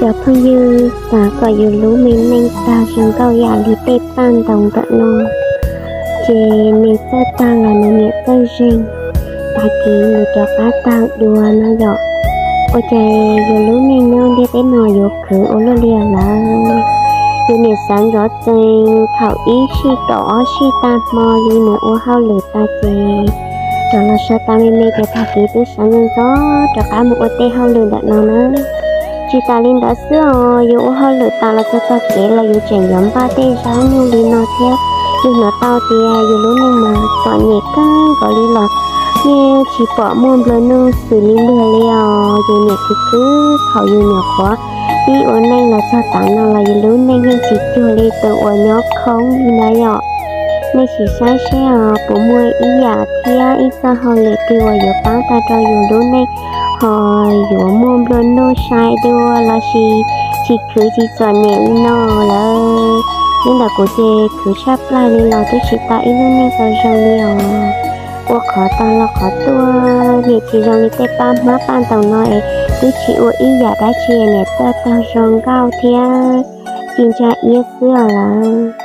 Cov phooj ywg, xav kom yus lub me neej tag zoo nkauj yam li tej paj ntaus ntawm no, ces nws txawj tag los nws niam txawj zeeg, tag kis nws rov qab tawg dua no yom. Ua cas yus lub neej nyob ntiaj teb no yuav khwv ua luaj li lawm. Yus niam sawv ntxov txees thaum ib sij kaum ob sij tag hmo li nws ua hauj lwm tag ces rov los so tau me me ces tag kis twb sawv ntxov ntxov rov qab mus ua tej hauj lwm ntawm no na. Tsis tas li ntawd xwb os, yus ua hauj lwm tas los txog txog kev los yus tseem yuav npaj tej zaub nyuj li no thiab. Yus hnov tau tias yus lub neej mas txom nyem kawg nkaus li los yeej tsis pom muaj nplua nuj xws li luag li os. Yus niam khwv khwv thaum yus nyuam qhuav pib ua neej los txog tav no los yus lub neej yeej tsis cuag li tus uas nyob khoob li ntawd yom. Nej sim saib seb os, puas muaj ib yam thiab ib txoj hauj lwm twg uas yuav pab tau rau yus lub neej ho yuav muaj nplua nuj sai dua lossis tsis khwv tsis txom nyem li no lawm. Nyob ntawm kuv ces khwv tshaj plaws li los twb tsis tau ib lub neej tau zoo li os. Ua qhov tau los qhov tuaj, niam tsis zoo li tej paj hmab paj ntaus no es twb tsis ua ib yam dab tsi niam txawj tau zoo nkauj thiab ci ntsa iab xwb os lawm.